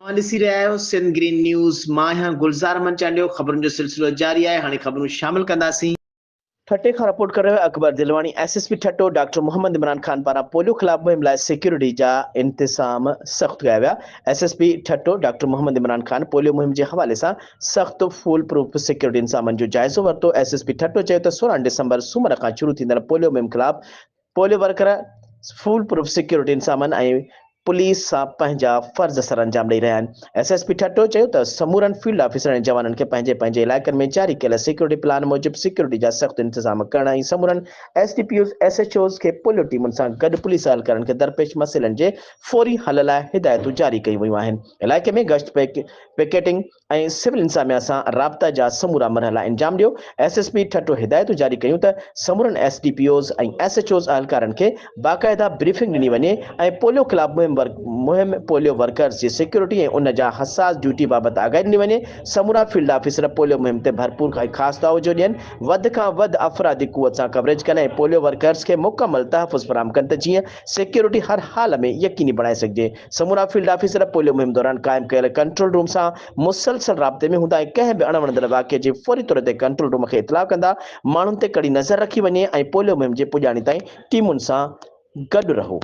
اوهان ڏسي رهيا آهيو سنڌ گرين نيوز، مان آهيان گلزار احمد چانڊيو، خبرن جو سلسلو جاري آهي، هاڻي خبرون شامل ڪنداسين. ٺٽي کان رپورٽ ڪري رهيو آهي Akbar Dilwani, S S P Thatta doctor Muhammad Imran Khan پاران پوليو خلاف مهم لاء سيڪيورٽي جا انتظام سخت ڪيا ويا، S S P Thatta doctor Muhammad Imran Khan polio مهم جي حوالي سان سخت فول پروف سيڪيورٽي انتظامن جو جائزو ورتو، ايس ايس پي ٺٽو چيو ته 16 ڊسمبر سومر کان شروع ٿيندڙ پوليو مهم خلاف polio worker foolproof security انتظامن ۽ پوليس سان پنهنجا فرض سرانجام ڏئي رهيا آهن. ايس ايس پي ٺٽو چيو ته سمورن فيلڊ آفيسرن ۽ جوانن کي پنهنجي پنهنجي علائقن ۾ جاري ڪيل سيڪيورٽي پلان موجب سيڪيورٽي جا سخت انتظام ڪرڻ ۽ سمورن S D P Os, S H Os کي پوليو ٽيمن سان گڏ پوليس اهلڪارن کي درپيش مسئلن جي فوري حل لاء هدايتون جاري ڪيون ويون آهن. علائقي ۾ گشت پڪيٽنگ ۽ سول انتظاميا سان رابطا جا سمورا مرحلا انجام ڏيو، ايس ايس پي ٺٽو هدايتون جاري ڪيون ته سمورن S D P Os ۽ S H Os اهلڪارن کي باقاعده بريفنگ ڏني وڃي ۽ پوليو خلاف مهم مهم پوليو ورڪرز جي سيڪيورٽي ۽ ان جا حساس ڊيوٽي بابت آگاهي ڏني وڃي، سمورا فيلڊ آفيسر پوليو مهم تي ڀرپور ۽ خاص توجهه ڏين، وڌ کان وڌ افرادي قوت سان ڪوريج ڪن ۽ پوليو ورڪرز کي مڪمل تحفظ فراهم ڪن ته جيئن سيڪيورٽي هر حال ۾ يقيني بڻائي سگهجي. سمورا فيلڊ آفيسر پوليو مهم دوران قائم ڪيل ڪنٽرول روم سان مسلسل رابطي ۾ هوندا ۽ ڪنهن به اڻوڻندڙ واقعي جي فوري طور تي ڪنٽرول روم کي اطلاع ڪندا، ماڻهن تي ڪڙي نظر رکي وڃي ۽ پوليو مهم جي پڄاڻي تائين ٽيمن سان گڏ رهو.